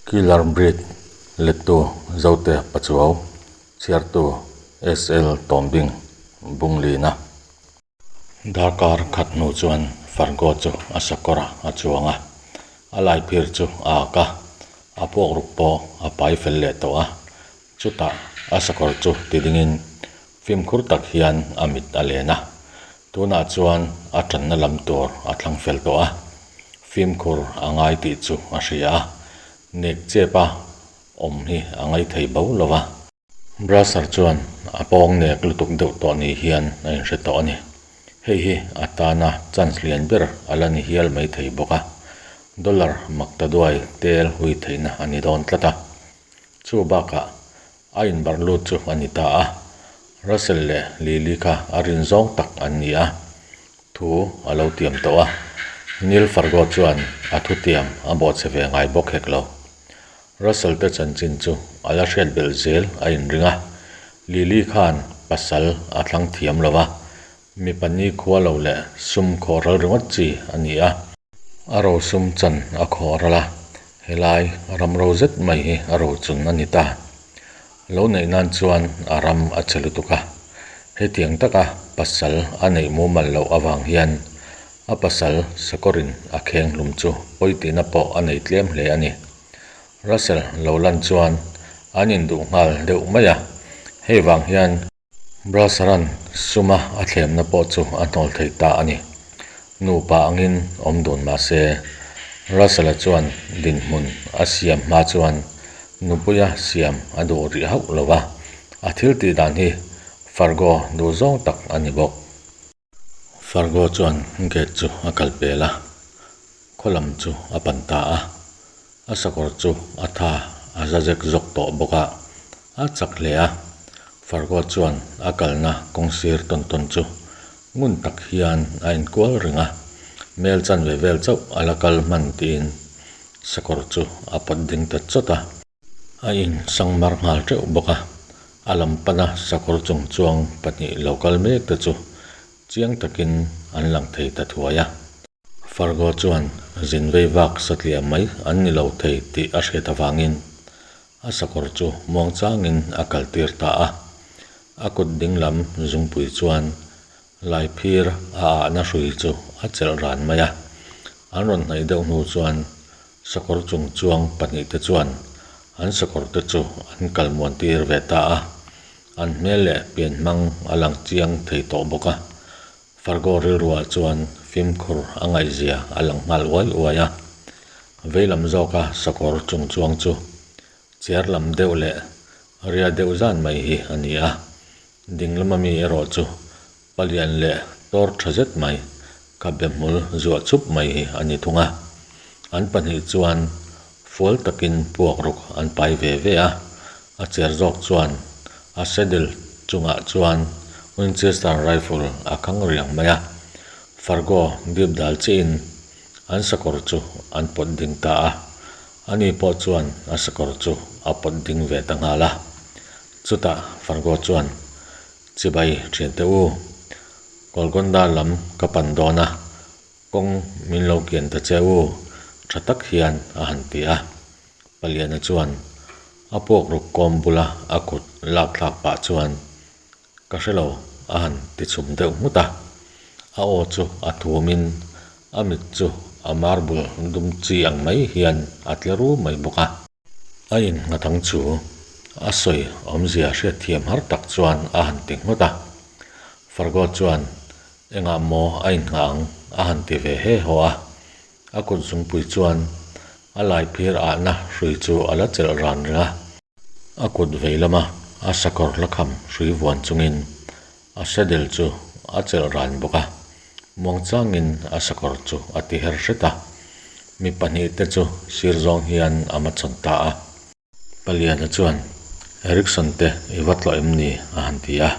Killer Breed lettu Zote Pachuau, chhiartu SL Tawmbing, Bunglina. Darkar khat hnu chuan Fargo chu a sakawr a chuang a, a laiphir chu a ak a, a puakruk pawh a pai fel leh tawh a. Chutah a sakawr chu ti dingin fimkhur tak hian a mit a len a, tunah chuan a tanna lam tur a thlang fel tawh a, fimkhur a ngai tih chu a hria a, nek chep a awm hi a ngaithei bo lo va. Brasser chuan a pawng nek lutuk deuh tawh ni hian a inhre tawh a ni. Hei hi a tana chance lian ber a la ni hial mai thei bawk a, dollar mak ta duai tel hui theihna a ni dawn tlat a. Chu bakah a inbarh lut chu a ni ta a, Russell leh Lily kha a rin zawng tak an ni a, thu a lo tiam tawh a, Neil Fargo chuan a thutiam a bawhchhe ve ngai bawk hek lo. Russell te chanchin chu a la hriat belh zel a inring a, Lily khan pasal a thlang thiam lo va, mipa nikhua lo leh sum khawhral ringawt chi a ni a. A rosum chan a khawhral a, helai ram ro zet mai hi a rochun a ni ta. Lo neih nan chuan a ram a che lutuk a, hetiang taka pasal a neih mumal loh avang hian a pasal sakawrin a kheng hlum chu pawi tihna pawh a nei tlem hle a ni. Russell lo lan chuan an induh nghal deuh mai a, hei vang hian Brasser-a'n suma a thlemna pawh chu a hnawl thei ta a ni. Nupa angin awm dun mah se, Russell-a chuan dinhmun a siam hma chuan nupuia siam a duh rih hauh lo va, a thil tih dan hi Fargo duh zawng tak a ni bawk. Fargo chuan gate chu a kal pel a, khaw lam chu a pan ta a. A sakawr chu a tha a za zek zawk tawh bawk a, a chak hle a. Fargo chuan a kalna kawng sir tawn tawn chu ngun tak hian a inkual reng a, mel chanve vel chauh a la kal hman tiin sakawr chu a pawt ding ta chawt a. A in sangmar nghal teuh bawk a, a lam pana sakawr chung chuang pahnih lo kal mek te chu chiang takin an lang thei ta thuai a. Fargo chuan zin vei vak satliah mai an ni lo thei tih a hriat avangin a sakawr chu muang changin a kaltir ta a. A kut dinglam zungpui chuan Laiphir a ahna hrui chu a chelh ran mai a, an rawn hnaih deuh hnu chuan sakawr chung chuang pahnih te chuan an sakawr te chu an kal muan tir ve ta a, an hmel leh pian hmang a lang chiang thei tawh bawk a. Fargo rilruah chuan fimkhur a ngaihzia a lang nghal uai uai a, veilam zawka sakawr chung chuang chu Chiar lam deuh leh ria deuh zan mai hi a ni a, ding lama mi erawh chu palian leh tawr tha zet mai, khabe hmul zuah chup mai hi a ni thung a. An pahnih chuan fual takin puak ruk an pai ve ve a, a cher zawk chuan a saddle chungah chuan Winchester rifle a khang riang mai a, Fargo dip dal chiahin An sakawr chu an pawt ding ta a, ani pawh chuan a sakawr chu a pawt ding ve ta nghal a. Chutah Fargo chuan, Chibai thiante u, Golconda lam ka pan dawn a, kawng min lo kian ta che u, tha tak hian a han ti a. Paliana chuan a puakruk kawm bula a kut lak thlak pah chuan, Ka hre lo, a han ti chhum deuh nghut a. A aw chu a thumin a mit chu a marble dum chi ang mai hian a tle ru mai bawk a. A innghat ang chu a sawi awmzia hriatthiam har tak chuan a han ti nghut a. Fargo chuan engah maw a innghah ang a han ti ve he haw a. A kut zungpui chuan a laiphir ahna hrui chu a la chelh ran reng a. A kut vei lama a sakawr hlakham hrui vuan chungin a saddle chu a chelh ran bawk a, muangchangin a sakawr chu a ti her hret a, mi pahnih te chu sir zawng hian a hmachhawn ta a. Paliana chuan, Erickson te i va tlawh em ni? a han ti a,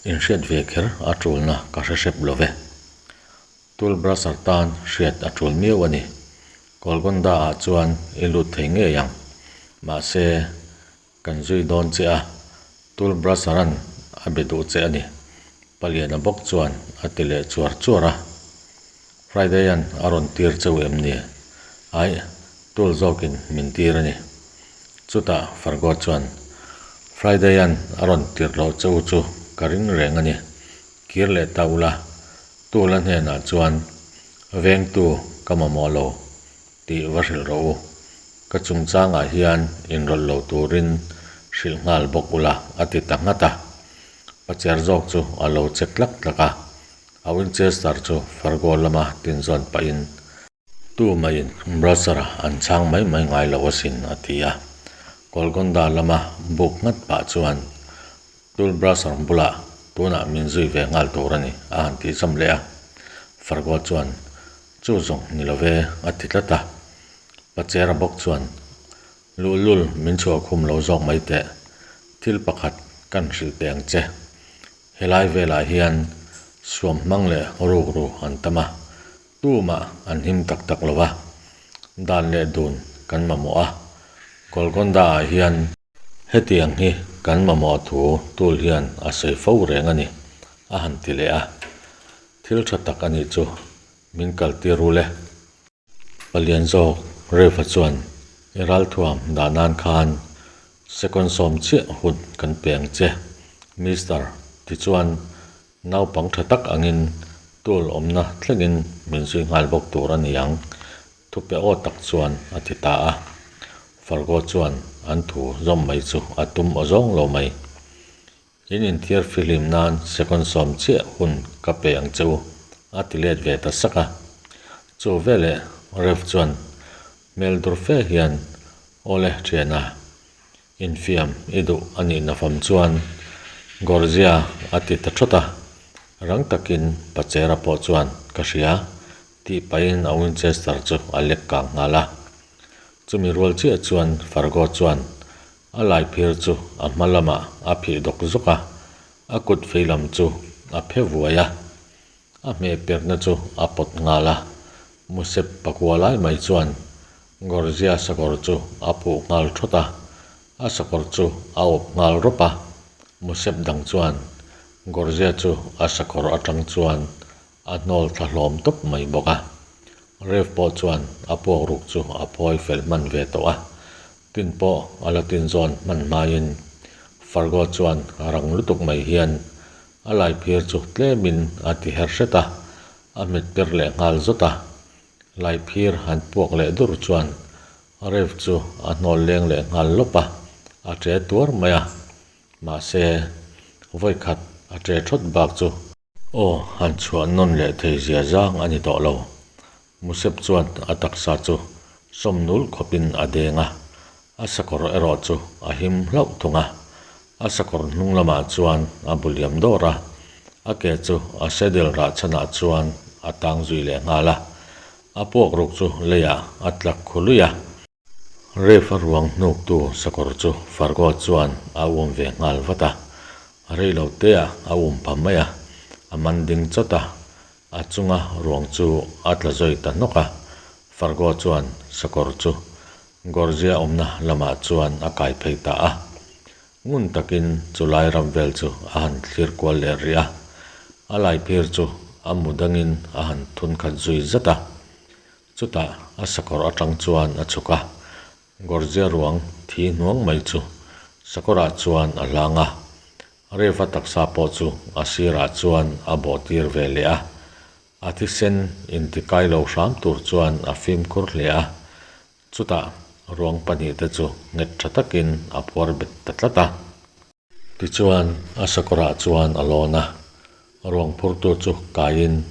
Inhriat ve kher a tulna ka hre hrep lo ve. Tool brusher tan hriat a tul miau a ni. Golconda ah chuan i lut thei ngei ang. Mahse, kan zui dawn che a, tool brusher an a be duh che a ni. Paliana bawk chuan a ti leh chuar chuar a. Friday an a rawn tir cheu em ni? Aih, Tul zawkin min tir a ni. Chutah Fargo chuan, Friday-a'n a rawn tirh loh che u chu ka ring reng a ni. Kir leh ta ula, Tula hnenah chuan vengtu ka mamawh lo tih va hrilh rawh u. Ka chungchangah hian inrawlh lo turin hrilh nghal bawk ula, a ti ta nghat a. Pacher zawk chu a lo che tlak tlak a, a Winchester chu Fargo lama tinzawn pahin, Tu maiin Brasser-a an chhang mai mai ngai lo asin, a ti a. Golconda lama buk nghat pah chuan Tul Brasser bulah tunah min zui ve nghal tur a ni, a han tih zawm leh a. Fargo chuan, Chu zawng ni lo ve, a ti tlat a. Pachera bawk chuan, Luhlul min chhuah khum lo zawk mai teh, thil pakhat kan hrilh teh ang che. Helai velah hian suam hmang leh rukru an tam a, Tumah an him tak tak lo va, dan leh dun kan mamawh a, Golconda ah hian hetiang hi kan mamawh thu tul hian a sawi fo reng a ni, a han ti leh a. Thil tha tak a nih chu min kaltir rul e. Palian zawk Reva chuan i ralthuam dah nan khan second sawm chiah hun kan pe ang che, Mister, tichuan Naupang tha tak angin tool awmna thlengin min zui nghal bawk tur a ni ang, thupe aw tak chuan a ti ta a. Fargo chuan an thu zawm mai chu a tum aw zawng lo mai. In inthiar fihlim nan second sawm chiah hun ka pe ang che u, a ti let ve ta sak a. Chu veleh Rev chuan hmel dur fe hian, Awle thiana, Infiam i duh a nih nafam chuan Gorzia a ti ta thawt a, rang takin Pachera pawh chuan ka hria tih pahin a Winchester chu a lek kang nghal a. Chumi rual chiah chuan Fargo chuan a laiphir chu a hma lamah a phih dawk zawk a, a kut vei lam chu a phe vuai a, A hmeh perhna chu a pawt nghal a, Musep pakua lai mai chuan Gorzia sakawr chu a phuh nghal thawt a, a sakawr chu a awp nghal rawp a, Musep dang chuan Gorzia chu a sakawr atang chuan a hnawl thla hlawm tawp mai bawk a. Rev pawh chuan a puak ruk chu a phawi fel hman ve tawh a, Tin pawh a la tin zawn hman hmaiin Fargo chuan rang lutuk mai hian a laiphir chu tlemin a ti her hret a, a hmet per leh nghal zawt a. Laiphir han puak leh dur chuan Rev chu a hnawl leng leh nghal lawp a, a ṭe tuar mai a. Mahse, vawikhat a ṭe thawt bak chu. Aw, han chhuah nawn leh thei zia zang a ni tawh lo. Musep chuan a taksa chu sawm nul khawpin a deng a, a sakawr erawh chu a him hlauh thung a. A sakawr hnung lamah chuan a bu liam dawr a, a ke chu a saddle rah chhanah chuan a tang zui leh nghal a. A puak ruk chu leiah a tla khu lui a. Rev a ruang hnuktu sakawr chu Fargo chuan a um ve nghal vat a, rei lo teah a um pha mai a, a man ding chawt a, a chunga ruang chu a tla zawi ta hnawk a, Fargo chuan sakawr chu Gorzia awmna lamah chuan a kai phei ta a. Ngun takin chu lai ram vel chu a han thlir kual leh rih a, a laiphir chu a mu dangin a han thun khat zui zat a. Chutah a sakawr atang chuan a chhuk a, Gorzia ruang thi hnuang mai chu sakawrah chuan a hlang a, Reva taksa pawh chu a sirah chuan a bawh tir ve leh a, a thisen intikai lo hram tur chuan a fimkhur hle a, chutah ruang pahnihte chu nghet tha takin a phuar bet ta tlat a. Tichuan, a sakawrah chuan a lawn a, ruang phurtu chu kaiin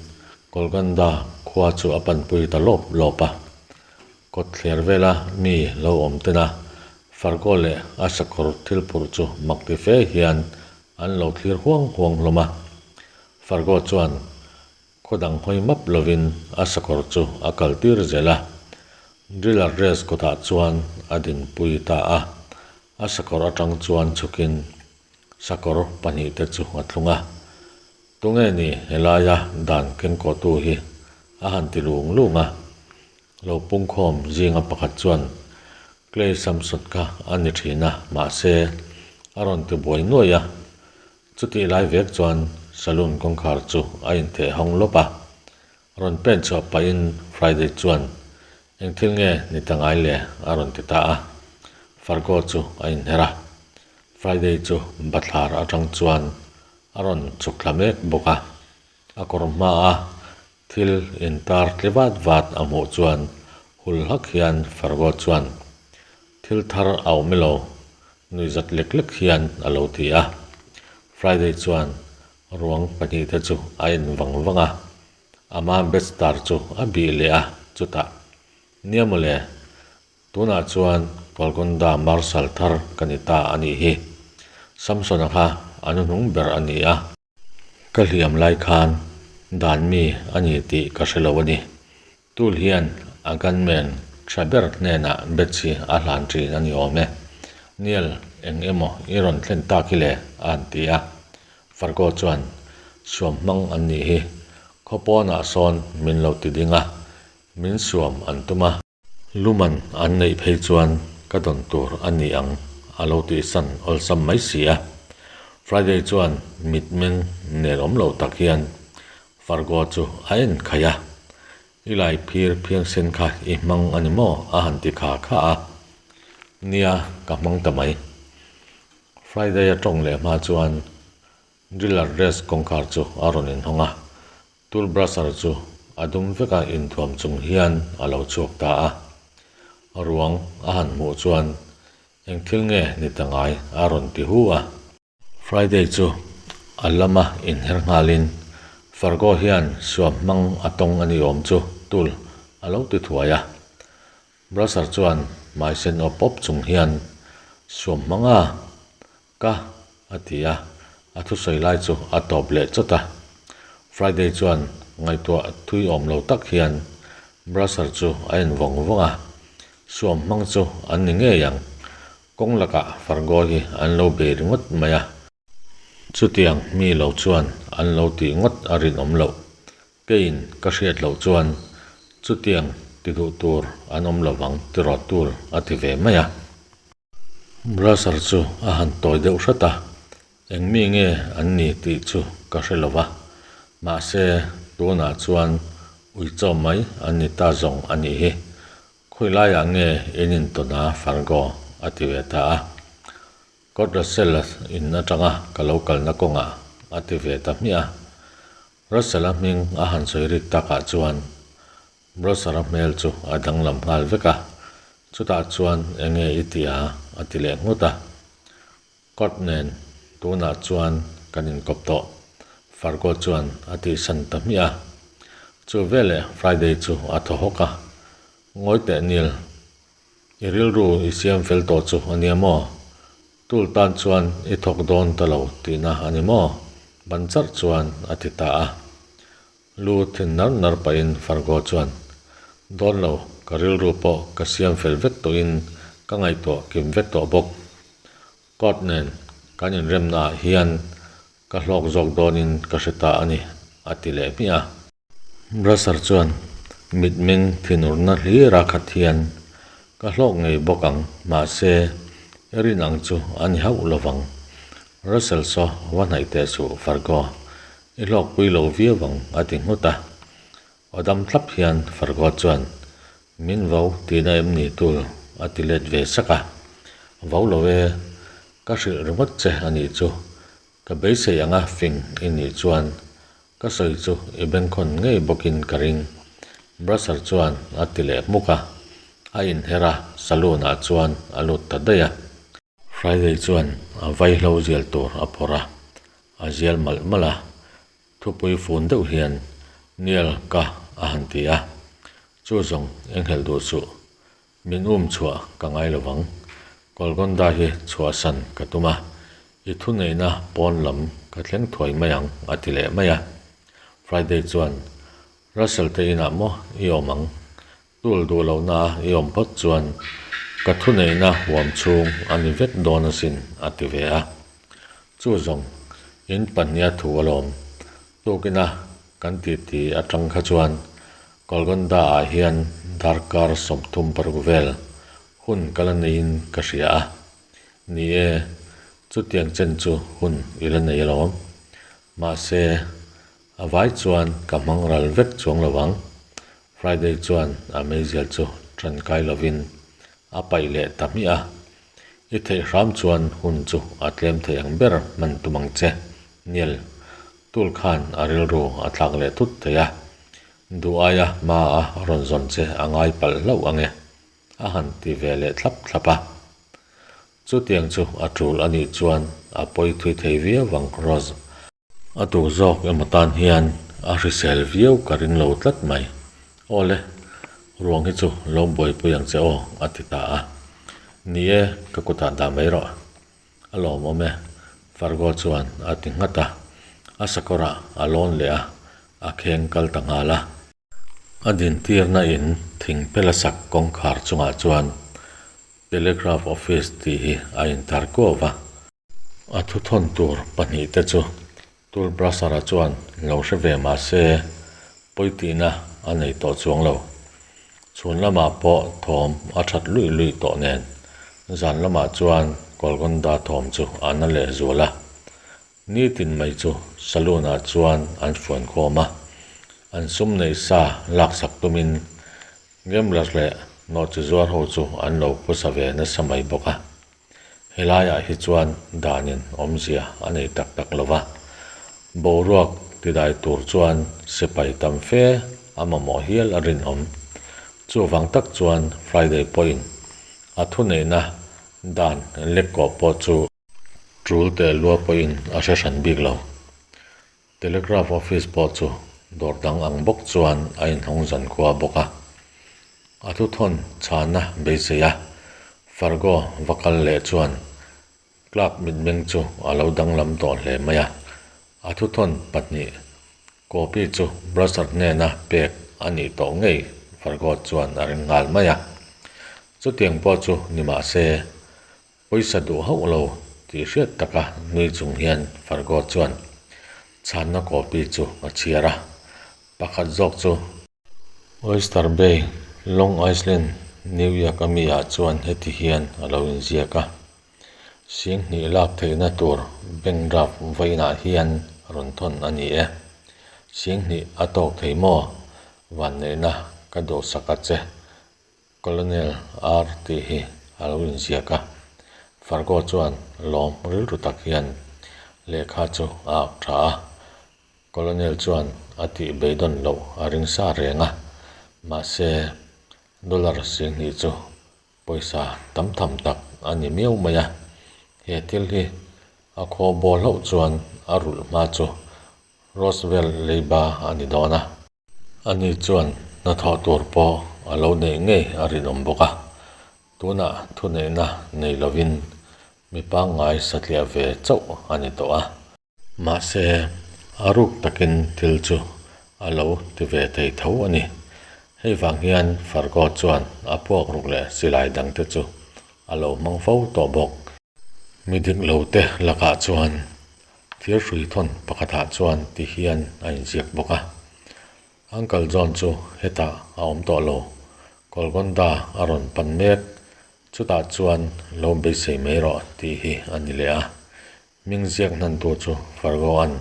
Golconda khua chu a panpui ta lawp lawp a. Kawtthler vela mi lo awm tena Fargo leh a sakawr thil phurh chu mak ti fe hian an lo thlir huang huang hlawm a. Fargo chuan khaw dang hawi map lovin a sakawr chu a kaltir zel a. Driller Race kawtah chuan a dinpui ta a. A sakawr atang chuan chhukin sakawr pahnihte chu a thlung a, Tunge ni helaia dan kengkawhtu hi? a han ti lung lung a. Lo pungkhawm zinga pakhat chuan Clay Samson kha a ni thin a, mahse a rawn ti buai nuai a. Chutih lai vek chuan saloon kawngkhar chu a intheh hawng lawp a. Rawn pen chhuah pahin Friday chuan. Eng thil nge ni ta ngai le? a rawn ti ta a. Fargo chu a inher a. Friday chu bathlar atang chuan a rawn chhuk thla mek bawk a. A kawr hmaa thil intar tle vat vat a hmuh chuan hul hak hian Fargo chuan, Thil thar a awm elo? Nuihzat lek lek hian a lo ti a. Friday chuan ruang pahnihte chu a en vang vang a. Ama Betstar chu a bih leh a, chutah, Nia mawle, tunah chuan Golconda Marshal thar ka ni ta a nih hi. Samson-a kha a nuhnung ber a ni a. Ka hliam lai khan dan mi a ni tih ka hre lo a ni. Tul hian a gunman tha ber hnenah Betsy a hlan thin a ni awm e. Niel, eng emaw i rawn thlen tak hi le? a han ti a. Fargo chuan, Suam hmang an nih hi. Khaw pawnah sawn min lo ti ding a, min suam an tum a. Luman an neih phei chuan ka dawn tur a ni ang a lo tihsan awlsam mai si a. Friday chuan mitmeng nelawm lo tak hian Fargo chu a en khaih a, I lai phir phiangsen kha i hmang a ni maw? a han ti kha kha a. Nia, ka hmang ta mai. Friday a tawng leh hma chuan Driller Rest kawngkhar chu a rawn inhawng a, Tool brusher chu a dum veka inthuam chung hian a lo chhuak ta a. Ruang a han hmuh chuan eng thil nge ni ta ngai a rawn ti hu a. Friday chu a lama inher nghalin Fargo hian suam hmang a tawng a ni awm chu Tool a lo ti thuai a. Brusher chuan hmai sen awp awp chung hian suam hmang a Ka a ti a, a thusawi lai chu a tawp leh chawt a. Friday chuan ngaihtuah thui awm lo tak hian Brusher chu a en vawng vawng a, suam hmang chu an ni ngei ang. Kawng lakah Fargo hi an lo bei ringawt mai a. Chutiang mi lo chuan an lo tih ngawt a rinawm loh. Keiin ka hriat loh chuan chutiang ti duh tur an awm lovang tiraw tul a ti ve mai a. Brusher chu a han tawi deuh hrat a, eng mi nge an ni tih chu ka hre lo va, mahse tunah chuan uichawm mai an ni ta zawng a nih hi. Khawi laiah nge in intawn a Fargo? a ti ve ta a. Kurt Russell-a in atanga ka lo kalna kawngah a ti ve ta hmiah a. Russell-a hming a han sawi rik takah chuan Brosara hmel chu a danglam nghal vek a, chutah chuan eng nge i ti a? a ti leh nghut a. Kurt nen tunah chuan kan inkawp tawh, Fargo chuan a tihsan ta hmiah a. Chu veleh Friday chu a thaw hawk a, Ngawi teh Neil, i rilru i siam fel tawh chu a nia maw? Tul tan chuan i thawk dawn ta lo tihna a ni maw? Ban charh chuan a ti ta a. Lu thin nar nar pahin Fargo chuan, Dawn lo, ka rilru pawh ka siam fel vek tawhin ka ngaihtuah kim vek tawh bawk. Court nen kan inremnaah hian ka hlawk zawk dawnin ka hre ta a ni, a ti leh hmiah a. Brasser chuan mitmeng thinurna hlira khat hian, Ka hlawk ngei bawk ang, mahse, i rin ang chu a ni hauh lovang. Russell saw va hnaih teh suh, Fargo. I hlawkpui lo viau ang, a ti nghut a. Aw dam thlap hian Fargo chuan, Min vau tihna em ni tul? a ti let ve sak a. Vau lo e, ka hrilh ringawt che a nih chu. Ka beisei anga fing i nih chuan ka sawi chu i bengkhawn ngei bawkin ka ring. Brasser chuan a ti leh hmuk a, a inher a, saloon ah chuan a lut ta daih a. Friday chuan a vaihlo zial tur a phawrh a, a zial malh malh a, thupui fun deuh hian Nial ka a han ti a, chu zawng enghelh duh suh, min um chhuah ka ngai lo vang, Golconda hi chhuahsan ka tum a, i thuneihna pawn lam ka thleng thuai mai ang a ti leh mai a. Friday chuan Russell te inah maw i awm ang Tul duh lohna i awm phawt chuan ka thuneihna huam chhung a ni vek dawn asin, a ti ve a. Chu zawng, in pahniha thu alawm. Tukina kan titi atang kha chuan Golconda-ah hian darkar 36 vel hun ka la neiin ka hria a. Ni e, chutiang chen chu hun i la nei alawm. Mahse, a vai chuan ka hmang ral vek chuang lo ang. Friday chuan a meizial chu ṭankai lovin a paih leh ta hmiah a. I theih hram chuan hun chu a tlem thei ang ber hman tum ang che. Niel, Tul khan a rilru a thlak leh thut thei a, duh aia hma a rawn zawn che a ngai palh hlauh ang e, a han ti ve leh thlap thlap a. Chutiang chu a tul a nih chuan a pawi thui thei viau ang Rose. A duh zawk emaw tan hian a hrisel viau ka ring lo tlat mai. Aw le, ruang hi chu lo buaipui ang che aw, a ti ta a. Ni e, ka kutah dah mai rawh. A lawmawm e, Fargo chuan a ti nghat a. A sakawrah a lawn leh a, a kheng kal ta nghal a. A dintirna in thing phel a sak kawngkhar chungah chuan Telegraph Office tih hi a intar kuau va. A thuthawn tur pahnihte chu Tool Brasser-a chuan lo hre ve mah se pawi tihna a nei tawh chuang lo. Chhun lamah pawh thawm a that luih luih tawh nen zan lamah chuan Golconda thawm chu a na leh zual a. Nitin mai chu saloon-ah chuan an fuan khawm a, an sum neih sa laksak tumin gambler leh nawhchi zuar ho chu an lo phusa ve nasa mai bawk a. Helaiah hi chuan danin awmzia a nei tak tak lo va, boruak tidai tur chuan sipai tam fe a mamawh hial a rinawm. Chuvang tak chuan Friday pawhin a thuneihna dan lekkawh pawh chu tul teh lua pawhin a hre hran bik lo. Telegraph office pawh chu dawr dang ang bawk chuan a inhawng zan khua bawk a. A thuthawn chhana beisei a, Fargo va kal leh chuan Clark mitmeng chu a lo danglam tawh hle mai a. A thuthawn pahnih copy chu Brasser hnena pek a nih tawh ngei Fargo chuan a ring nghal mai a. Chutiang pawh chu ni mah se, Pawisa duh hauh lo tih hriat taka nui chung hian Fargo chuan chhanna copy chu a chhiar a, pakhat zawk chu. Oyster Bay, Long Island, New York a mi ah chuan heti hian a lo inziak a, Sing hnih lak theihna tur bank draft vawiinah hian rawn thawn a ni e. Sing hnih a tawk thei maw? Vanneihna ka duhsak a che. Colonel R tih hi a lo inziak a, Fargo chuan lawm rilru tak hian lehkha chu a ak tha a, Colonel chuan a tih beidawn loh a ring sa reng a, mahse dollar 20,000 chu pawisa tam tham tak a ni miau mai a, he thil hi a khaw baw hlauh chuan a rulh hma chu Roswell leiba a ni dawn a. Ani chuan hnathawh tur pawh a lo neih ngei a rinawm bawk a, tunah thuneihna nei lovin mi pangngai satliah ve chauh a ni tawh a. Mahse, a ruk takin thil chu a lo ti ve thei tho a ni. Hei vang hian Fargo chuan a puak ruk leh silai dangte chu a lo hmang fo tawh bawk. Mi dik lo te lakah chuan thir hrui thawn pakhatah chuan ti hian a inziak bawk a. Uncle John chu hetah a awm tawh lo, Golconda a rawn pan mek, chutah chuan lo beisei mai rawh tih hi a ni leh a. Hming ziak hnantu chu Fargo-a'n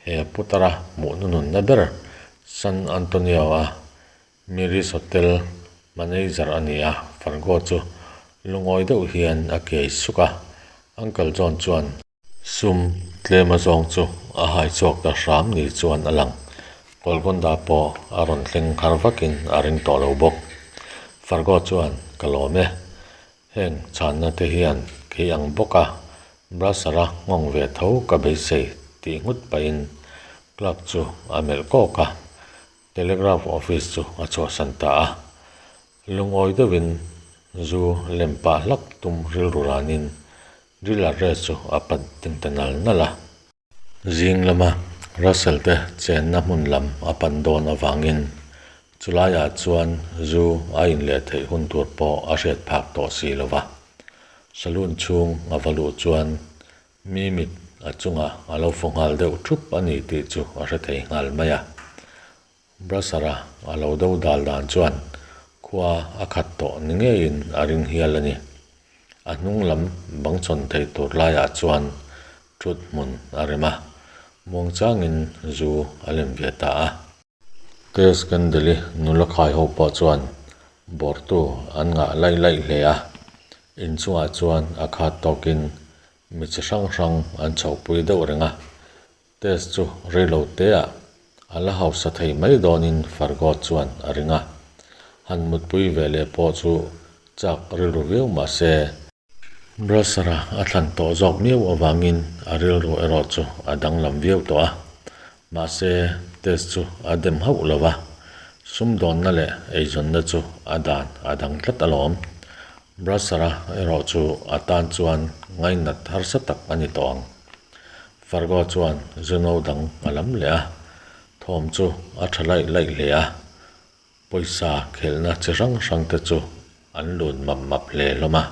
he putara hmuh nununna ber San Antonio-a Mary's Hotel manager a ni a, Fargo chu lungawi deuh hian a kiai suk a, Uncle John chuan sum tlem a zawng chu a hai chhuak ta hram ni chuan a lang. Golconda pawh a rawn thleng har vakin a ring tawh lo bawk. Fargo chuan, Ka lawm e. Heng chhanna te hian kei ang bawka Brasser-a nghawng ve tho ka beisei tih nghut pahin Clark chu a melh kawk a. Telegraph office chu a chhuahsan ta a, lungawi deuhin zu lem pah hlak tum rilru ranin Driller Ray chu a pan ting ta nal nal a. Zing lama Russell te chenna hmun lam a pan dawn avangin chulaiah chuan zu a in leh theih hun tur pawh a hriat phak tawh si lo va. Saloon chhung a va luh chuan Mi mit a chungah a lo fu nghal deuh thup a ni tih chu a hre thei nghal mai a. Brasser-a a lo do dal dan chuan khua a khat tawh ni ngeiin a ring hial a ni. A hnung lam bang chawn thei tur laiah chuan thut hmun a rem a, muangchangin zu a lem ve ta a. Tess Kendall-i nula khai ho pawh chuan Bawrtu an ngah laih laih hle a, inchungah chuan a khat tawkin mi chi hrang hrang an chhohpui deuh reng a. Test chu reilo teah a la hausa thei mai dawnin Fargo chuan a ring a. Han mutpui ve leh pawh chu chak rilru viau mah se, Brasser-a a thlan tawh zawk miau avangin a rilru erawh chu a danglam viau tawh a. Mahse, test chu a dem hauh lo va, sumdawnna leh eizawnna chu a dan a dang tlat alawm. Brasser-a erawh chu a tan chuan ngainat harsa tak a ni tawh ang. Fargo chuan zu no dang a lam leh a, thawm chu a tha laih laih hle a. Pawisa khelhna chi hrang hrang te chu an lut map map hle hlawm a.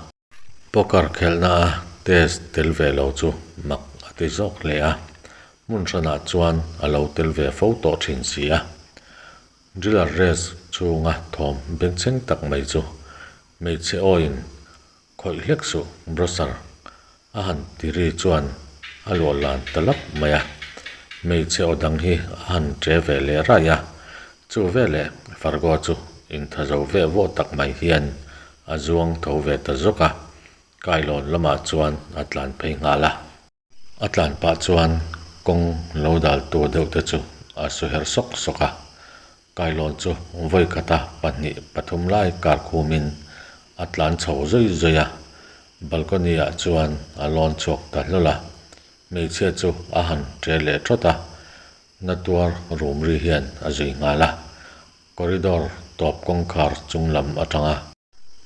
Poker khelhna a test tel ve lo chu mak a ti zawk hle a, hmun hranah chuan a lo tel ve fo tawh thin si a. Driller race chhunga thawm bengchheng tak mai chu hmeichhe awiin Khawih hlek suh, Brasser a han ti ri chuan a luah lan ta lap mai a. Hmeichhe aw dang hi a han ṭe ve leh raih a, chu veleh Fargo chu intha zo veh vawh tak mai hian a zuang tho ve ta zawk a, kailawn lamah chuan a tlan phei nghal a. A tlan pah chuan kawng lo dal tur deuh te chu a su her sawk sawk a, kailawn chu vawi khata pahnih pathum lai kar khumin a tlan chho zui zui a, balcony ah chuan a lawn chhuak ta hlawl a, hmeichhia chu a han ṭe leh ṭhawt a, na tuar rum ri hian a zui nghal a, corridor tawp kawngkhar chung lam atanga.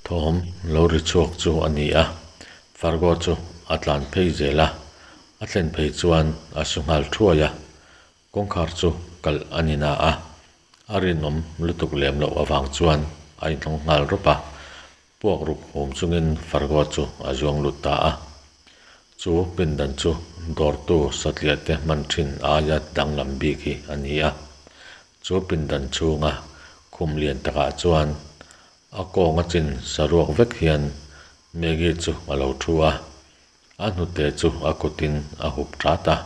Thawm lo ri chhuak chu a ni a, Fargo chu a tlan phei zel a, a thlen phei chuan a su nghal thuai a, kawngkhar chu kalh a ni na a, a rinawm lutuk lem loh avang chuan a inhlawng nghal rawp a, puak ruk hum chungin Fargo chu a zuang lut ta a. Chu pindan chu dawrtu satliah te hman thin aia danglam bik hi a ni a, chu pindan chhunga khum lian takah chuan A kawng a chin saruak vek hian Maggie chu a lo thu a, a hnute chu a kutin a hup that a.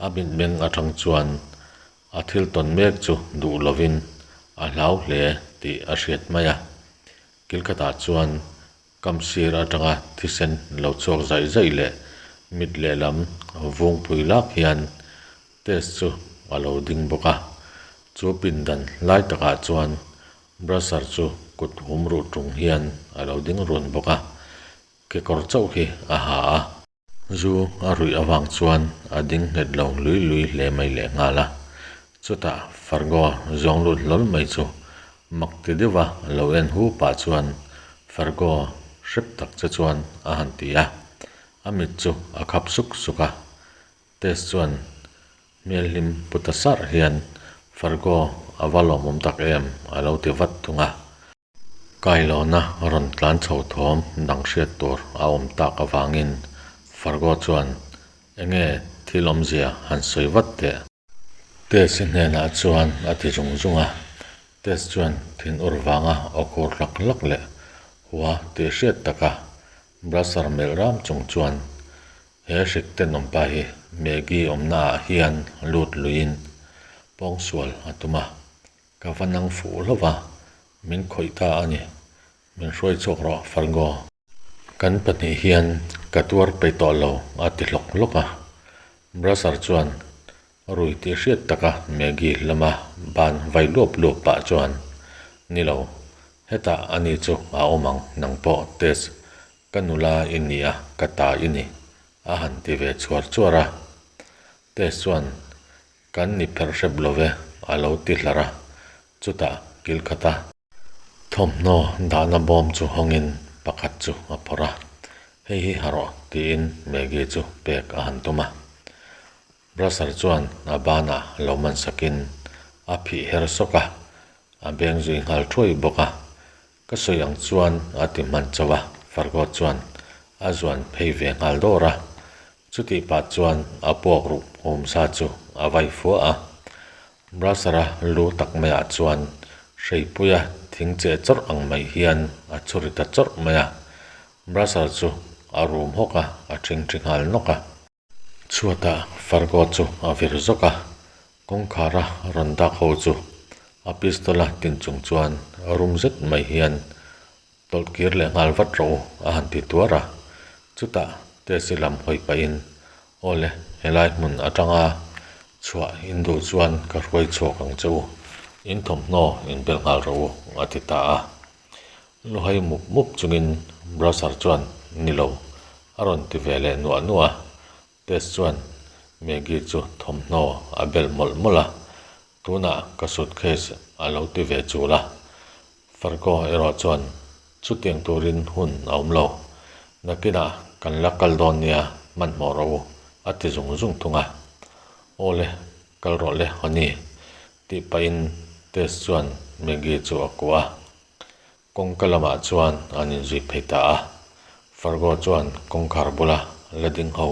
A mitmeng atang chuan a thil tawn mek chu duh lovin a hlau hle tih a hriat mai a. Kil khatah chuan kam sir atanga thisen lo chhuak zaih zaih leh mit lehlam vungpui lak hian Test chu a lo ding bawk a, chu pindan lai takah chuan Brasser chu kut hum ruh tung hian a lo ding run bawk a, kekawr chauh hi a ha a. Zu a ruih avang chuan a ding nghet lo lui lui hle mai leh nghal a, chutah Fargo zawng lut hlawl mai chu mak ti deuha lo en hu pah chuan Fargo hrep tak che chuan a han ti a, a mit chu a khap suk suk a, Tess chuan hmelhlim pu ta sarh hian Fargo a va lawmawm tak em a lo ti vat thung a. Kailawna rawn tlan chho thawm dang hriat tur a awm tak avangin Fargo chuan enge thil awmzia han sawi vat teh. Tess-i hnenah chuan a ti zung zung a. Tess chuan thinur vanga aw khur hlak hlak leh hua tih hriat taka Brasser melh ram chung chuan He hrik tenawmpa hi Maggie awmna ah hian lut luiin pawngsual a tum a, ka va nang fuh hlauh va, min khawih ta a ni. Min hruai chhuak rawh Fargo. Kan pahnih hian ka tuar peih tawh lo a ti hlawk hlawk a. Brasser chuan rui tih hriat taka Maggie lama ban vai luap luap pah chuan, Ni lo, hetah ani chu a awm ang nang pawh Tess Ka nula i ni a, ka ta i ni, a han ti ve chuar chuar a. Tess chuan, Kan ni pherh hrep lo ve, a lo ti hlar a. Chutah kil khat a. Thawmhnaw dahna bawm chu hawngin pakhat chu a phawrh a, Hei hi ha rawh, tiin Maggie chu pek a han tum a. Brasser chuan a banah lo man sakin a phih her sawk a, a beng zui nghal thuai bawk a. Ka sawi ang chuan a ti hman chauh a, Fargo chuan a zuan phei ve nghal dawr a. Chutih pah chuan a puak ruk hum sa chu a vai fua a. Brasser-a lu tak maiah chuan hreipuia thing cheh chawrh ang mai hian a chhuri ta chawrh mai a. Brasser chu a rum hawk a, a ṭhingṭhi nghal nawk a. Chhuatah Fargo chu a vir zawk a, kawngkhara rawn dak ho chu A pistol a tin chung chuan rum zet mai hian tawlh kir leh nghal vat rawh u a han ti tuar a. Chutah Tesi lam hawi pahin, Aw le, helai hmun atanga chhuah in duh chuan ka hruai chhuak ang che u, in thawmhnaw in bel nghal rawh u a ti ta a. Luhai mup mup chungin Brasser chuan, Ni lo, a rawn ti ve leh nuah nuah a. Tess chuan Maggie chu thawmhnaw a bel mawlh mawlh a, Tunah ka suitcase a lo ti ve chul a. Fargo erawh chuan chutiang turin hun a awm lo. Nakinah kan la kal dawn nia hmanhmawh rawh u a ti zung zung thung a. Aw le, kal rawh le Honey tih pahin Tess chuan Maggie chu a kuah a. Kawngka lamah chuan an inzui phei ta a, Fargo chuan kawngkhar bula la ding ho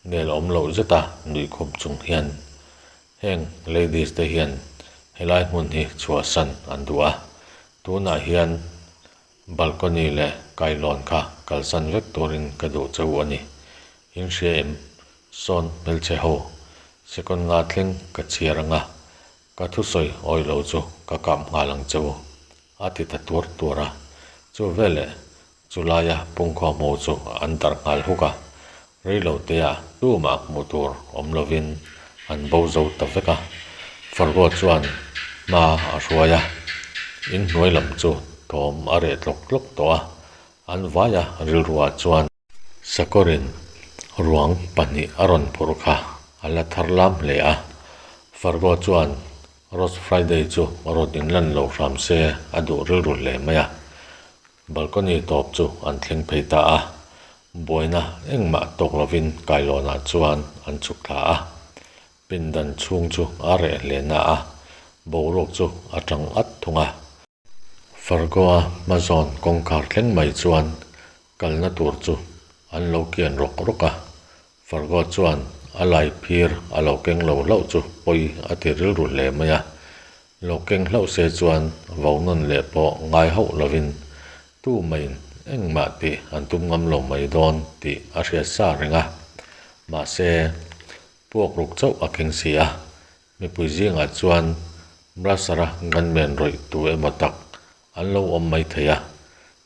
nel awm loh zeta nuih khum chung hian, Heng ladies te hian helai hmun hi chhuahsan an duh a, tunah hian balcony leh kailawn kha kalsan vek turin ka duh che u a ni. In hria em? Sawn hmelchhe ho, second nga thleng ka chhiar anga, Ka thusawi awi lo chu ka kap nghal ang che u, a ti ta tuar tuar a. Chu veleh chu laia pungkhawm ho chu an darh nghal huk a, reilo teah tumah hmuh tur awm lovin an bo zo ta vek a. Fargo chuan hma a hruai a, inhnuai lam chu thawm a reh tlawk tlawk tawh a, an vaia rilruah chuan. Sakawrin ruang pahnih a rawn phurh kha a la thar lam hle a, Fargo chuan Rose Friday chu rawn inlan lo hram se a duh rilru hle mai a. Balcony tawp chu an thleng phei ta a, buaina engmah tawk lovin kailawnah chuan an chhuk thla a. Pindan chhung chu a reh hle na a, boruak chu a tang at thung a. Fargoa hmazawn kawngkhar thleng mai chuan kalna tur chu an lo kian rawk rawk a, Fargo chuan a lai phir a lo keng lo hlauh chu pawi a ti rilru hle mai a, lo keng hlauh se chuan vo nawn leh pawh ngai hauh lovin tu maiin engmah tih an tum ngam lo mai dawn tih a hriat sa reng a, mahse puak ruk chauh a keng si a. Mipui zingah chuan Brasara gunman rawih tu emaw tak an lo awm mai thei a,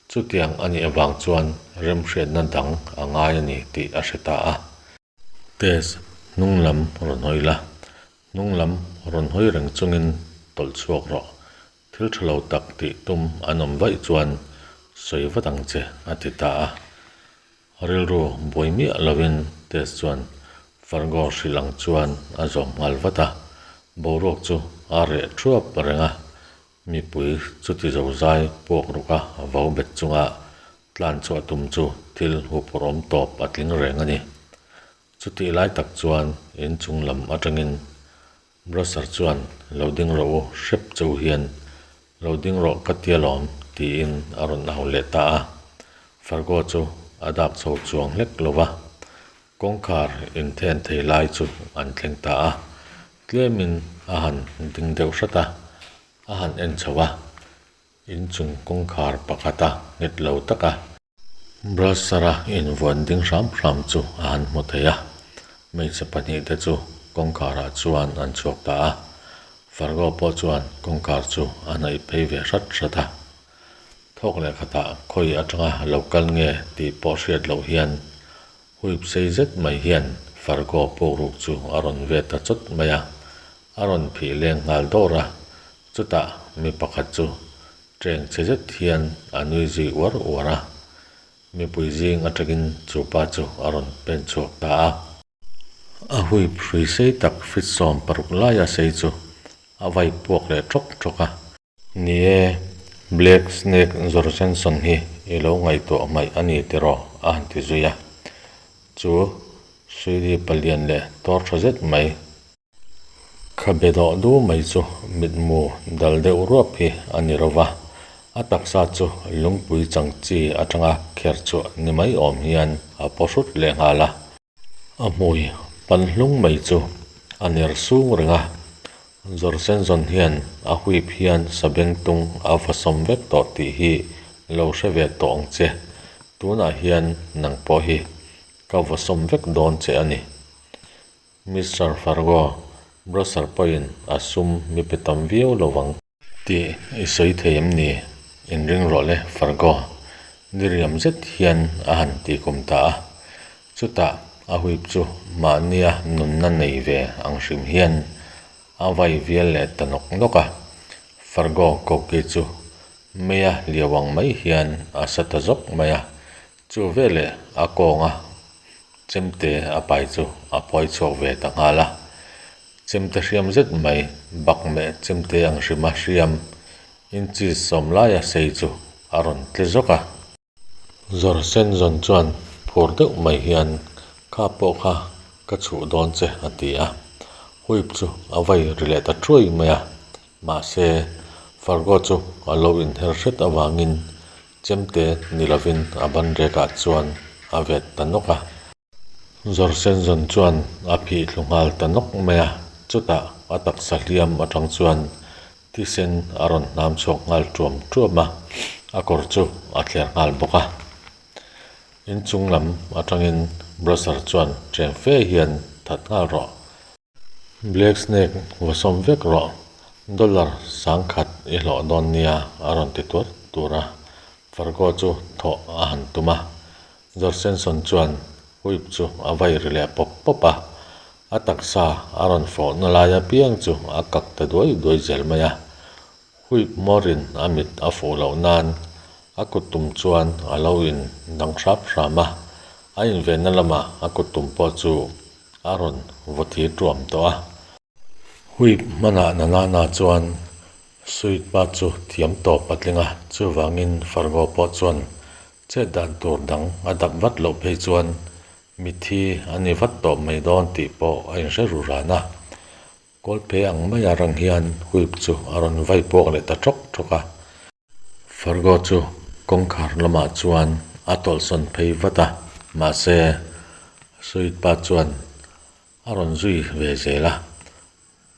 chutiang a nih avang chuan remhriatna dang a ngai a ni tih a hre ta a. Tess, hnung lam rawn hawi la, hnung lam rawn hawi reng chungin tawlh chhuak rawh. Thil tha lo tak tih tum an awm vaih chuan sawi vat ang che, a ti ta a. Rilru buai miah lovin Tess chuan Fargo hrilh ang chuan a zawm nghal vat a, boruak chu a reh thuap reng a, mipui chuti zozai puak ruk a vo bet chunga tlan chhuah tum chu thil huphurhawm tawp a tling reng a ni. Chutih lai tak chuan inchung lam atangin Brasser chuan, Lo ding rawh u, hrep che u hian. Lo ding rawh ka ti alawm, tiin a rawn au leh ta a. Fargo chu a dak chho chuang hlek lo va, kawngkhar inthen thei lai chu an thleng ta a. Tlemin a han ding deuh hrat a, a han en chho a, inchung kawngkhar pakhata nghet lo taka Brasser-a invuan ding hram hram chu a han hmu thei a, hmeichhe pahnihte chu kawngkharah chuan an chhuak ta a. Fargo pawh chuan kawngkhar chu a hnaih phei ve hrat hrat a. Thawk leh khatah khawi atanga lo kal nge tih pawh hriat loh hian huip sei zet mai hian Fargo puakruk chu a rawn ve ta chawt mai a, a rawn phih leng nghal dawr a, chutah mi pakhat chu Cheng che zet hian a nui zui uar uar a, mipui zing atangin chu pa chu a rawn pen chhuak ta a. A huip hrui sei tak fit 16 laia sei chu a vai puak leh ṭawk ṭawk a. Ni e, Black Snake Jorgenson hi i lo ngaihtuah hmaih a ni tiraw? a han ti zui a. Chu Suidi palian leh tawr ṭha zet mai. Khabe dawh du mai chu mitmu dal deuh ruap hi a ni ro va, a taksa chu lungpui chang chi atanga kher chhuah ni mai awm hian a paw hrut leh nghal a. A hmui pan hlung mai chu a ner sung reng a, Zawrsenzawn hian a huip hian sabengtung a va sawm vek tawh tih hi lo hre ve tawh ang che, tunah hian nang pawh hi ka va sawm vek dawn che a ni. Mister Fargo, Brasser pawhin a sum mi pe tam viau lo vang. Tih i sawi thei em ni? Inring rawh le, Fargo. Diriam zet hian a han ti kum ta a. Chutah a huip chu mahnia nunna nei ve ang hrim hian a vai vial leh ta nawk nawk a. Fargo koki chu meia liau ang mai hian a sa ta zawk mai a. Chu veleh a kawnga chemte a pai chu a phuai chhuak ve ta nghal a. Chemte hriam zet mai bakmeh chemte ang hrima hriam inches sawm laia sei chu a rawn tle zawk a. Zawr sen zawn chuan phur deuh mai hian kha pawh kha ka chhuh dawn che a ti a. Huip chu a vai ri leh ta thuai mai a. Mahse, Fargo chu a lo inher hret avangin chemte ni lovin a ban rekah chuan a vet ta nawk a. Zawr sen zawn chuan a phih thlu nghal ta nawk mai a. Chutah a taksa hliam atang chuan Thisen a rawn hnam chhuak nghal tuam tuam a, a kawr chu a thler nghal bawk a. Inchung lam atangin Brasser chuan cheng fe hian that nghal rawh. Black Snake va sawm vek rawh, dollar sangkhat i hlawh dawn nia a rawn ti tuar tur a. Fargo chu thawh a han tum a, Jorgenson chuan whip chu a vai ri leh pawp pawp a, a taksa a rawn fawhna lai apiang chu a kak ta duai duai zel mai a. Whip hmawrin a mit a fuh loh nan a kut tum chuan a lo in dang hrap hram a, a invenna lamah a kut tum pawh chu a rawn vaw thir tuam tawh a. Huip hmanah Nanana chuan Sweet pa chu thiam tawp a tling a, chuvangin Fargo pawh chuan chet dan tur dang a dap vat loh phei chuan mitthi a ni vat tawh mai dawn tih pawh a inhre ru ran a. Kawlphe ang maia rang hian Huip chu a rawn vai puak leh ta ṭawk ṭawk a. Fargo chu kawngkhar lamah chuan a tawlhsawn phei vat a, mahse Sweet pa chuan A rawn zui ve zel a,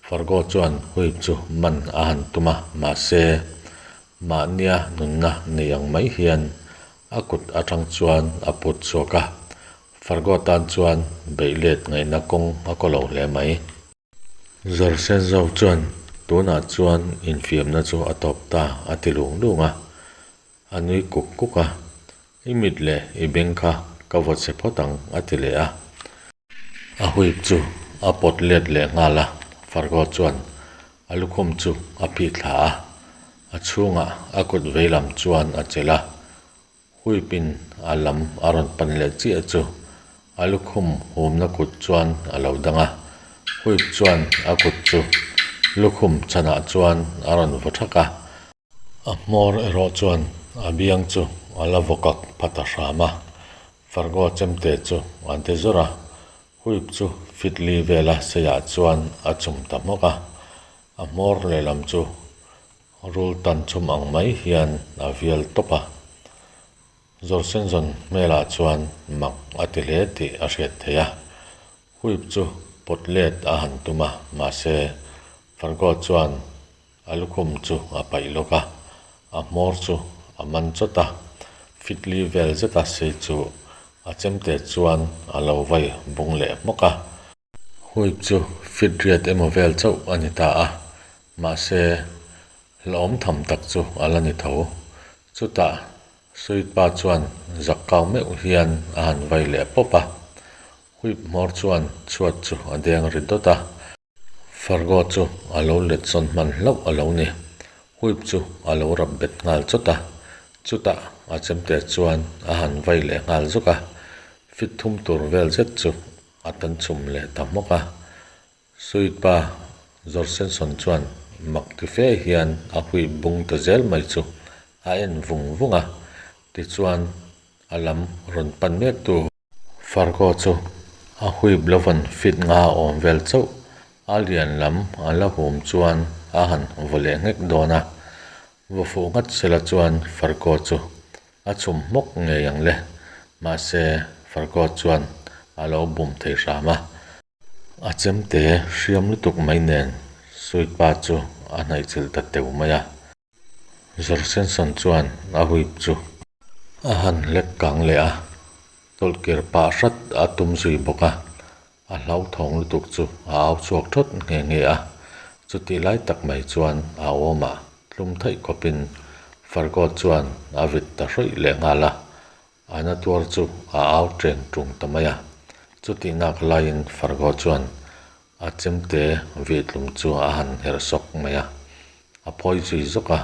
Fargo chuan Huip chu man a han tum a, mahse, mahnia nunna nei ang mai hian a kut atang chuan a put chhuak a, Fargo tan chuan beih let ngaihna kawng a kaw lo hle mai. Zorsenzo chuan tunah chuan infiamna chu a tawp ta a ti lung lung a, A nui kuk kuk a, I mit leh i beng kha ka vaw che phawt ang a ti leh a. A huip chu a pawt let leh nghal a, Fargo chuan a lukhum chu a phih thla a, a chhungah a kut veilam chuan a chelh a, huipin a lam a rawn pan leh chiah chu a lukhum humna kut chuan a lo dang a, huip chuan a kut chu lukhum chhanah chuan a rawn vaw thak a. A hmawr erawh chuan a biang chu a la vawkak pha ta hram a, Fargo chemte chu an ti zawr a, Huip chu fit li vela seiah chuan a chum ta hmawk a, a hmawr lehlam chu rul tan chhum ang mai hian a vial tawp a. Zawrsenzawn hmelah chuan mak a ti hle tih a hriat theih a, Huip chu pawt let a han tum a, mahse Fargo chuan A lukhum chu a paih lawk a, a hmawr chu a man chawt a, fit li vel zeta sei chu a chemte chuan a lo vai bung leh hmawk a. Huip chu fit riat emaw vel chauh a ni ta a, mahse hlauhawm tham tak chu a la ni tho. Chutah Sweet pa chuan zak kau meuh hian a han vai leh pawp a, Huip hmawr chuan chhuat chu a deng ri dawt a. Fargo chu a lo let sawn hman hlauh a lo ni. Huip chu a lo rap bet nghal chawt a, chutah a chemte chuan a han vai leh nghal zuk a, fit thum tur vel zet chu a tan chhum leh ta hmawk a. Sweet pa Jorgenson chuan mak ti fe hian a huip bung ta zel mai chu a en vung vung a, tichuan a lam rawn pan mek tu. Fargo chu a huip lovan fit nga awm vel chauh a lian lam a la hum chuan a han vaw leh nghek dawn a, vaw fuh nghat sela chuan Fargo chu a chhum hmawk ngei ang le, mahse Fargo chuan a lo bum thei hram a. A chemte hriam lutuk mai nen Sweet pa chu a hnaihchilh ta teu mai a. Jorgenson chuan a whip chu a han lek kang leh a, tawlhkir pah hrat a tum zui bawk a, a hlauthawng lutuk chu a au chhuak thawt nghe nghe a, chutih lai tak mai chuan a awmah. tlum theih khawpin Fargo chuan a vit ta hrawih leh nghal a, a na tuar chu a au teng tung ta mai a. Chutih nak laiin Fargo chuan a chemte vihtlum chu a han herh sawk mai a, a phawi zui zawk a.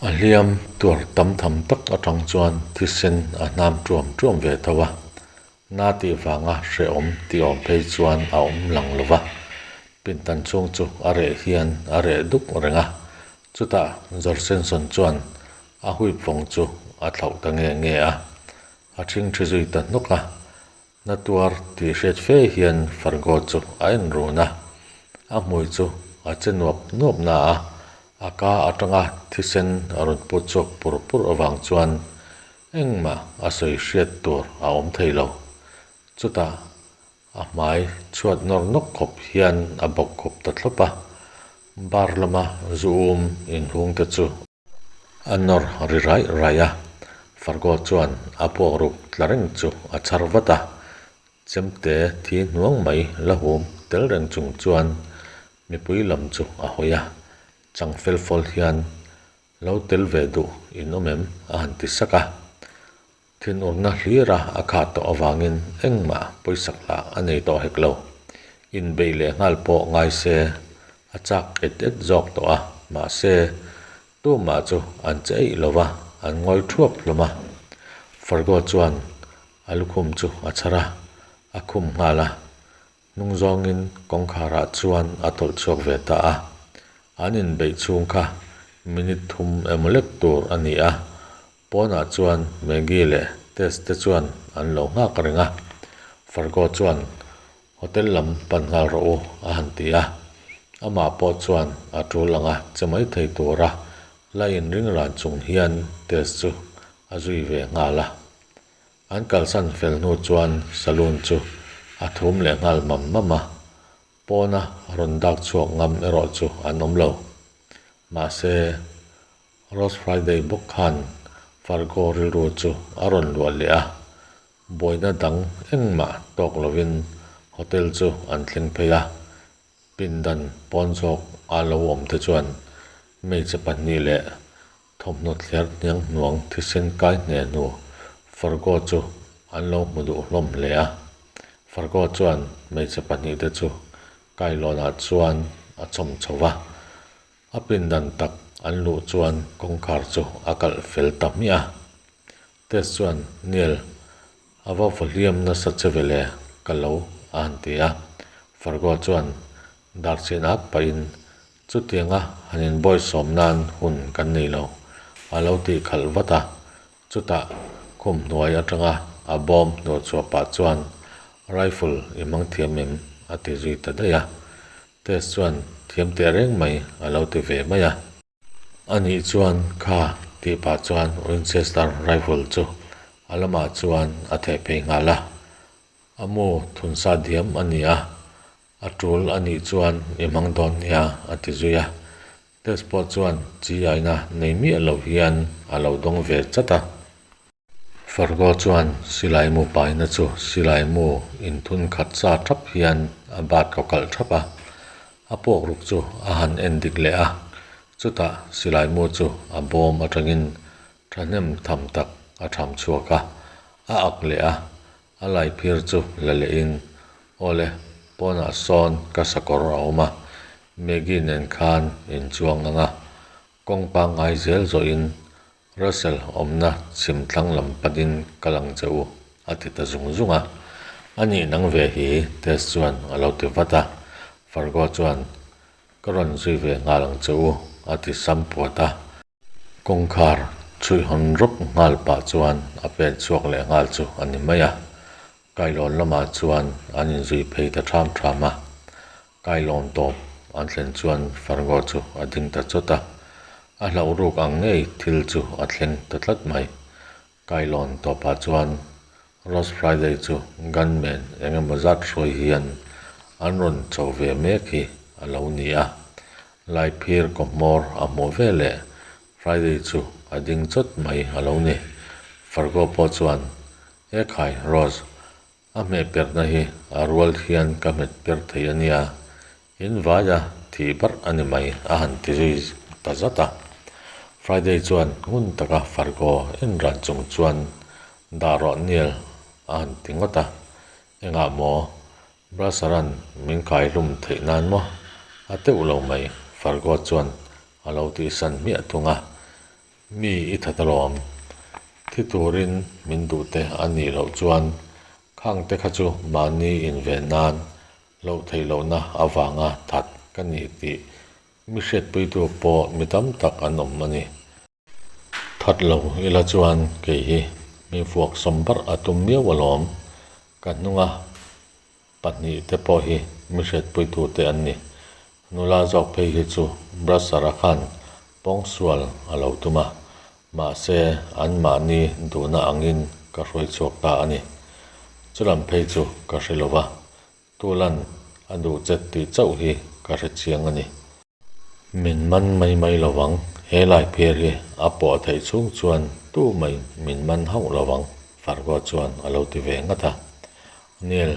A hliam tuar tam tham tak atang chuan thisen a hnam tuam tuam ve tho a, na tih vanga hrehawm tih awm phei chuan a awm lang lo va, pindan chhung chu a reh hian a reh duk reng a, chutah Jorgenson chuan a huip vawng chu a thlauh ta nge nge a, a ṭhingṭhi zui ta hnawk a. Na tuar tih hriat fe hian Fargo chu a en run a, a hmui chu a che nuap nuap na a, a ka atanga thisen a rawn put chhuak pur pur avang chuan engmah a sawi hriat tur a awm thei lo. Chutah a hmai chhuat nawr nawk khawp hian a bawk khup ta thlawp a, bar lama zu um inhung te chu A nawr ri raih raih a, Fargo chuan a puak ruk tla reng chu a chhar vat a, chemte thi hnuang mai la hum tel reng chung chuan mipui lam chu a hawi a, chang fel fawl hian lo tel ve duh in awm em a han ti sak a. Thinurna hlira a khah tawh avangin engmah pawisak lah a nei tawh hek lo. Inbeih leh nghal pawh ngai se a chak et et zawk tawh a, mahse tumah chu an che eih lo va, an ngawi thuap hlawm a. Fargo chuan a lukhum chu a chhar a, a khum nghal a. Hnung zawngin kawngkharah chuan a tawlh chhuak ve ta a, an inbeih chhung kha minute thum emaw lek tur a ni a, pawnah chuan Maggie leh Tess te chuan an lo nghak reng a, Fargo chuan Hotel lam pan nghal rawh u a han ti a, amah pawh chuan a tul anga che mai thei tura la inring ran chung hian Tess chu a zui ve nghal a. An kalsan fel hnu chuan saloon chu a thum leh nghal mam mam a, pawna rawn dak chhuak ngam erawh chu an awm lo. Mahse, Rose Friday bawk khan Fargo rilru chu a rawn luah leh a, buaina dang engmah tawk lovin hotel chu an thleng phei a, pindan pawn zawk a lo awm te chuan hmeichhe pahnih leh Thawmhnaw thler hniang hnuang thisen kai hne hnu Fargo chu an lo hmu duh hlawm hle a. Fargo chuan hmeichhe pahnihte chu kailawnah chuan a chawm chho va. A pindan tak an luh chuan kawngkhar chu a kalh fel ta hmiah a. Tess chuan, Niel, a va vaw hliam nasa che ve le, ka lo, a han ti a. Fargo chuan darchhin ak pahin, Chutianga han inbawisawm nan hun kan nei lo, a lo tih khalh vat a. Chutah khum hnuai atanga a bawm hnuah chhuah pah chuan, Rifle i hmang thiam em? a ti zui ta daih a. Tess chuan, Thiam teh reng mai, a lo ti ve mai a. Anih chuan kha tih pah chuan Winchester rifle chu a lamah chuan a theh phei nghal a. A mu thunsa diam a ni a, A tul a nih chuan i hmang dawn nia a ti zui a. Test pawh chuan chi aina nei miah lo hian a lo dawng ve chat a. Fargo chuan silai mu paina chu silai mu inthun khat sa thap hian a bat kaw kalh thap a. A puak ruk chu a han en dik leh a. Chutah silai mu chu a bawm atangin thahnem tham tak a tham chhuak a, a ak leh a. A laiphir chu la lehin, Awle, pawnah sawn ka sakawr a awm a, Maggie nen khan in chuang ang a, kawng pangngai zel zawhin Russell awmna chhim thlang lam panin kal ang che u, a ti ta zung zung a. A nih nang ve hi, Tess chuan a lo ti vat a. Fargo chuan, Ka rawn zui ve nghal ang che u, a ti sam puat a. Kawngkhar chhuih hawn rawp nghal pah chuan a pen chhuak leh nghal chu a ni mai a. Kailawn lamah chuan an inzui phei ta ṭham ṭham a. Kailawn tawp an thlen chuan Fargo chu a ding ta chawt a. A hlauh ruk ang ngei thil chu a thleng ta tlat mai. Kailawn tawpah chuan Rose Friday chu gunman eng emaw zat hruai hian an rawn cho ve mek hi a lo ni a. Laiphir kawhmawr a hmuh ve leh Friday chu a ding chawt mai a lo ni. Fargo pawh chuan, Ekhai, Rose, a hmeh perhna hi a rual hian ka hmet per thei a nia, in vaia thih barh a ni mai a han ti zui. ta zat a. Friday chuan ngun taka Fargo en ran chung chuan dah rawh Neil a han ti ngawt a. Engah maw? Brassar-a'n min kai hlum theih nan maw? A teuh lo mai, Fargo chuan a lo tihsan hmiah thung a. Mi i that alawm. Thi turin min duh te a nih loh chuan khang te kha chu mahni inven nan loh theih lohna avanga that ka ni tih mi hriatpuitu pawh mi tam tak an awm a ni. That lo ila chuan kei hi mi vuak sawm barh a tum miau alawm. Ka hnunga Pahnih te pawh hi mi hriatpuitu te an ni. Nula zawk phei hi chu Brasser-a khan pawngsual a lo tum a, mahse anmahni duhna angin ka hruai chhuak ta a ni. Chulam phei chu ka hre lo va, Tulan a duh che tih chauh hi ka hre chiang a ni. Min man mai mai lo vang, he lai phir hi a pawh theih chhung chuan tu mai min man hauh lo vang, Fargo chuan a lo ti ve ngat a. Neil,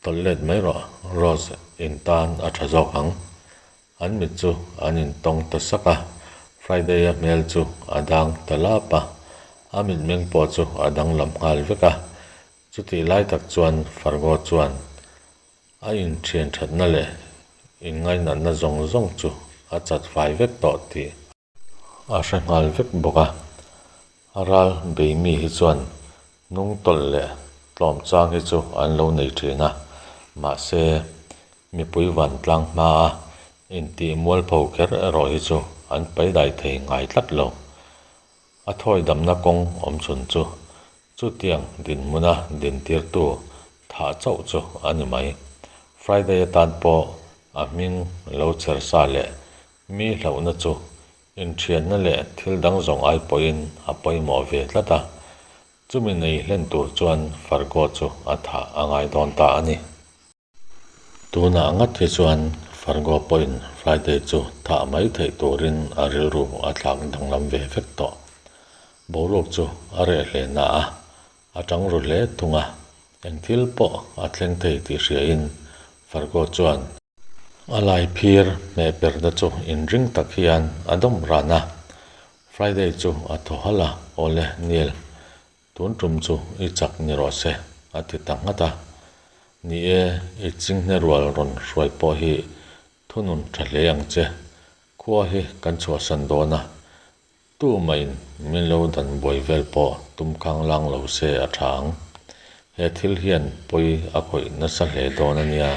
tawlh let mai rawh, Rose in tan a tha zawk ang. An mit chu an intawng ta sak a, Friday-a hmel chu a dang ta lap a, a mitmeng pawh chu a danglam nghal vek a. Chutih lai tak chuan Fargo chuan A inthian thatna leh inngainatna zawng zawng chu a chat fai vek tawh tih a hre nghal vek bawk a. A ral bei mi hi chuan hnung tawlh leh tlawm chang hi chu an lo nei thin a, mahse mipui vantlang hmaa intih mualpho kher erawh hi chu an paidai thei ngai tlat lo. A thawi damna kawng awm chhun chu chutiang dinhmuna dintirtu thah chauh chu a ni mai. Friday atan pawh a hming lo chher sa leh mi hlauhna chu inthianna leh thil dang zawng ai pawhin a pawimawh ve tlat a, chumi nei hlen tur chuan Fargo chu a thah a ngai dawn ta a ni. Tunah ngat hi chuan Fargo pawhin Friday chu thah mai theih turin a rilru a thlak danglam ve vek tawh. Boruak chu a reh hle na a, a tang ru hle thung a, eng thil pawh a thleng thei tih hriain Fargo chuan a lai phir hmeh perna chu inring tak hian a dawm ran a. Friday chu a thaw halh a, Awle Neil, Tun tum chu i chak ni rawh se, a ti ta nghat a. Ni e, i chinghne rual rawn hruai pawh hi thunun tha hle ang che. Khua hi kan chhuahsan dawn a, tu mahin min lo dan buai vel pawh tum khang lang lo se a tha ang. He thil hian pawi a khawih nasa hle dawn a nia,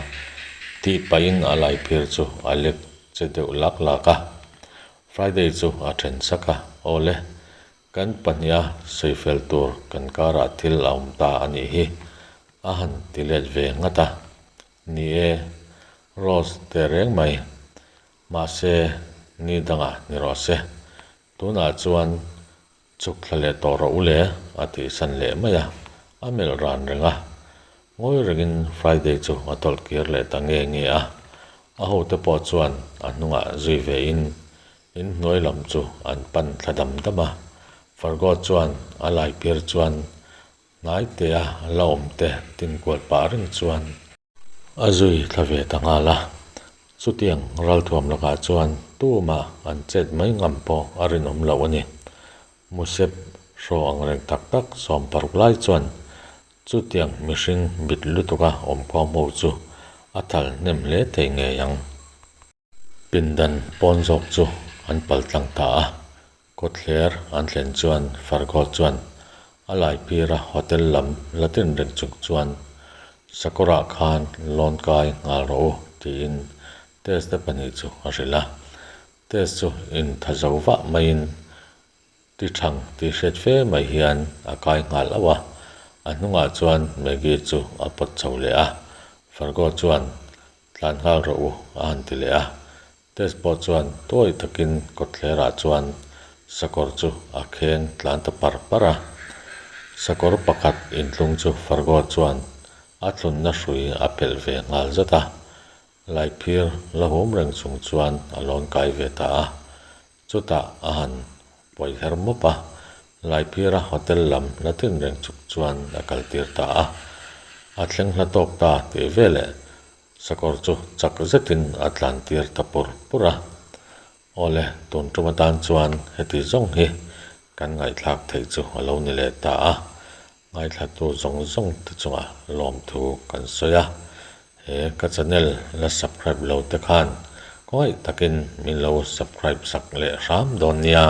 tih pahin a laiphir chu a lek che deuh lak lak a. Friday chu a then sak a, Awle, Kan pahniha sawifel tur kan karah thil a awm ta a nih hi, a han ti let ve nghat a. Ni e, Rose teh reng mai. Mahse, ni dangah ni rawh se. Tunah chuan chhuk thla leh tawh rawh u le, a tihsan leh mai a, a melh ran reng a. Ngawi rengin Friday chu a tawlh kir leh ta nge nge a, a hote pawh chuan a hnungah zui ve in In hnuai lam chu an pan thla dam dam a, Fargo chuan a lai phir chuan hnai tea la awm te tinkual pah reng chuan a zui thla ve ta nghal a. Chutiang ralthuam lakah chuan tumah an chet mai ngam pawh a rinawm loh a ni. Musep hraw ang reng tak tak 60 lai chuan chutiang mihring bit lutuka awmkhawm ho chu a thal hnem hle thei ngei ang. Pindan pawn zawk chu an pal tlang ta a, kawtthler an thlen chuan Fargo chuan a lai phira hotel lam la tin reng chung chuan Sakawrah khan lawn kai nghal rawh u tiin Tess te pahnih chu a hrilh a. Tess chu intha zo vah maiin Ti thang tih hriat fe mai hian a kai nghal auh a, a hnungah chuan Maggie chu a pawt chho leh a, Fargo chuan Tlan nghal rawh u a han ti leh a, Tess pawh chuan tuai takin kawtthlerah chuan sakawr chu a kheng tlan ta par par a. Sakawr pakhat intlung chu Fargo chuan a thlunna hrui a phelh ve nghal zat a, Laikphir la hum reng chung chuan a lawn kai ve ta a, Chutah a han pawi her mawp a, Laiphira hotel lam la tin reng chuk chuan a kal tir ta a. A thleng hla tawk ta tih veleh sakawr chu chak zetin a tlan tir ta pur pur a. Awle, tun tum atan chuan heti zawng hi kan ngaihthlak theih chu a lo ni leh ta a, ngaithlatu zawng zawng te chungah lawmthu kan sawi a, he ka channel la subscribe lo te khan khawngaih takin min lo subscribe sak leh hram dawn nia.